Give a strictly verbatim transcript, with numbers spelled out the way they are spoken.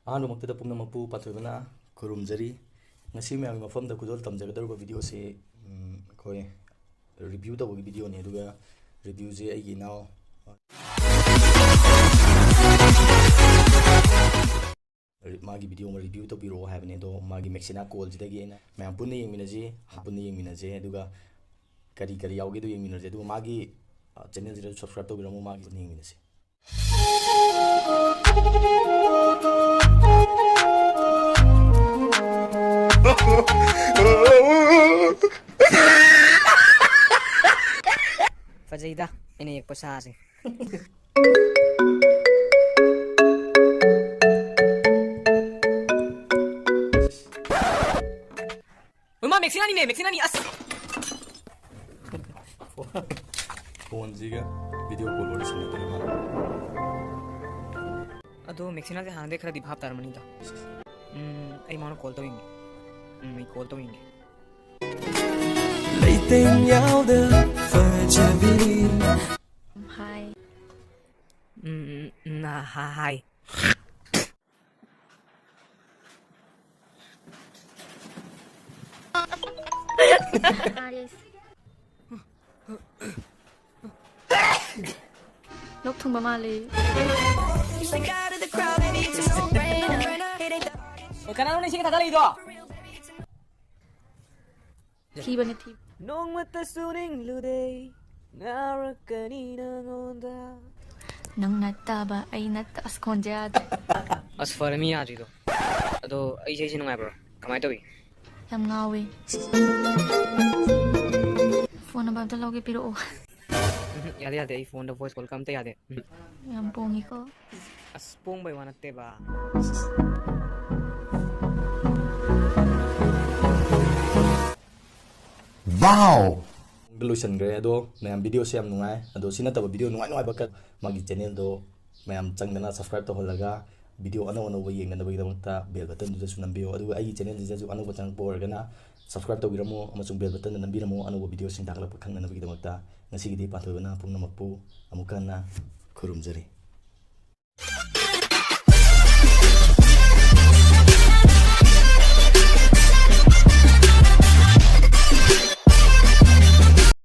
ꯑꯍꯥꯟꯕꯃꯛꯇꯗ ꯄꯨꯝꯅꯃꯛꯄꯨ ꯄꯥꯟꯊꯣꯏꯕꯅ ꯈꯨꯔꯨꯝꯖꯔꯤ꯫ ꯉꯁꯤ ꯃꯌꯥꯝꯒꯤ ꯃꯐꯝꯗ ꯈꯨꯗꯣꯜ ꯇꯝꯖꯒꯗꯧꯔꯤꯕ video ꯁꯤ, ꯎꯝ, ꯑꯩꯈꯣꯏ review ꯇꯧꯕꯒꯤ video ꯅꯤ꯫ ꯑꯗꯨꯒ review ꯁꯦ ꯑꯩꯒꯤ ꯏꯅꯥꯎ, ꯃꯥꯒꯤ video ꯑꯃ review ꯇꯧꯕꯤꯔꯛꯑꯣ ꯍꯥꯏꯕꯅꯦ꯫ ꯑꯗꯣ ꯃꯥꯒꯤ Maxina call ꯁꯤꯗꯒꯤ ꯑꯩꯅ ꯃꯌꯥꯝ ꯄꯨꯟꯅ ꯌꯦꯡꯃꯤꯟꯅꯁꯤ, ꯄꯨꯟꯅ ꯌꯦꯡꯃꯤꯟꯅꯁꯦ꯫ ꯑꯗꯨꯒ ꯀꯔꯤ ꯀꯔꯤ ꯌꯥꯎꯒꯦꯗꯣ ꯌꯦꯡꯃꯤꯟꯅꯁꯦ꯫ ꯑꯗꯨꯒ ꯃꯥꯒꯤ, ꯑ, channel ꯁꯤꯗꯁꯨ subscribe ꯇꯧꯕꯤꯔꯝꯃꯣ, ꯃꯥꯒꯤ ꯄꯨꯟꯅ ꯌꯦꯡꯃꯤꯟꯅꯁꯤ꯫ ꯐꯖꯩꯗ, ꯑꯩꯅ ꯌꯦꯛꯄ ꯁꯥꯁꯦ꯫ ꯃꯃꯥ, Maxina ꯅꯤꯅꯦ, Maxina ꯅꯤ, ꯑꯁ! Phone ꯁꯤꯒ video call ꯋꯥꯔꯤ ꯁꯥꯟꯅꯗꯣꯏꯔ ꯃꯥꯜꯂꯦ꯫ ꯑꯗꯣ Maxina ꯁꯦ ꯍꯥꯟꯅꯗꯩ ꯈꯔꯗꯤ ꯚꯥꯞ ꯇꯥꯔꯝꯃꯅꯤꯗ꯫ ꯎꯝ, ꯑꯩ ꯃꯉꯣꯟꯗ call ꯇꯧꯌꯦꯡꯒꯦ꯫ ꯎꯝ, ꯑꯩ call ꯇꯧꯌꯦꯡꯒꯦ꯫ ꯂꯩꯇꯦꯡ ꯌꯥꯎꯗ ꯐꯖꯕꯤ꯫ Hi꯫ ꯎꯝ, ꯎꯝ, ꯎꯝ, ꯍꯥ-, hi꯫ ꯂꯣꯛ ꯊꯨꯡꯕ ꯃꯥꯜꯂꯦ꯫ ꯑꯣ, ꯀꯅꯥꯅꯣꯅꯦ ꯏꯁꯤꯡ ꯊꯥꯗꯔꯛꯏꯗꯣ? ꯊꯤꯕꯅꯦ, ꯊꯤꯕ꯫ ꯅꯣꯡꯃꯇꯁꯨ ꯅꯤꯡꯂꯨꯗꯦ ꯉꯥꯎꯔꯛꯀꯅꯤ ꯅꯉꯣꯟꯗ꯫ ꯅꯪ ꯅꯠꯇꯕ ꯑꯩ ꯅꯠꯇ-, ꯑꯁ, ꯈꯣꯟꯁꯦ ꯌꯥꯗ꯭ꯔꯦ꯫ ꯑꯁ, ꯐꯔꯦ, ꯃꯤ ꯌꯥꯗ꯭ꯔꯤꯗꯣ꯫ ꯑꯗꯣ ꯑꯩꯁꯦ, ꯑꯩꯁꯦ ꯅꯨꯡꯉꯥꯏꯕ꯭ꯔꯣ? ꯀꯃꯥꯏꯅ ꯇꯧꯏ? ꯌꯥꯝ ꯉꯥꯎꯋꯦ꯫ Phone number ꯑꯝꯇ ꯂꯧꯒꯦ, ꯄꯤꯔꯛꯑꯣ꯫ ꯎꯝ, ꯌꯥꯗꯦ, ꯌꯥꯗꯦ, ꯑꯩ phone ꯗ voice call ꯀ ꯑꯝꯇ ꯌꯥꯗꯦ꯫ ꯎꯝ꯫ ꯌꯥꯝ ꯄꯣꯡꯉꯤꯀꯣ꯫ ꯑꯁ, ꯄꯣꯡꯕꯩ ꯋꯥ ꯅꯠꯇꯦꯕ꯫ Wow! ꯂꯣꯏꯁꯤꯟꯈ꯭ꯔꯦ꯫ ꯑꯗꯣ ꯃꯌꯥꯝ, video ꯁꯦ ꯌꯥꯝ ꯅꯨꯡꯉꯥꯏ꯫ ꯑꯗꯣ ꯁꯤ ꯅꯠꯇꯕ video ꯅꯨꯡꯉꯥꯏ ꯅꯨꯡꯉꯥꯏꯕ ꯀ-, ꯃꯥꯒꯤ channel ꯗꯣ ꯃꯌꯥꯝ ꯆꯪꯗꯅ subscribe ꯇꯧꯍꯜꯂꯒ, video ꯑꯅꯧ ꯑꯅꯧꯕ ꯌꯦꯡꯅꯅꯕꯒꯤꯗꯃꯛꯇ bell button ꯗꯨꯗꯁꯨ ꯅꯝꯕꯤꯌꯨ꯫ ꯑꯗꯨꯒ ꯑꯩꯒꯤ channel ꯁꯤꯗꯁꯨ ꯑꯅꯧꯕ ꯆꯪꯉꯛꯄ ꯑꯣꯏꯔꯒꯅ subscribe ꯇꯧꯕꯤꯔꯝꯃꯣ ꯑꯃꯁꯨꯡ bell button ꯗ ꯅꯝꯕꯤꯔꯝꯃꯣ, ꯑꯅꯧꯕ video ꯁꯤꯡ ꯊꯥꯒꯠꯂꯛꯄ ꯈꯪꯅꯅꯕꯒꯤꯗꯃꯛꯇ꯫ ꯉꯁꯤꯒꯤꯗꯤ ꯄꯥꯟꯊꯣꯏꯕꯅ ꯄꯨꯝꯅꯃꯛꯄꯨ ꯑꯃꯨꯛꯀ ꯍꯟꯅ ꯈꯨꯔꯨꯝꯖꯔꯤ꯫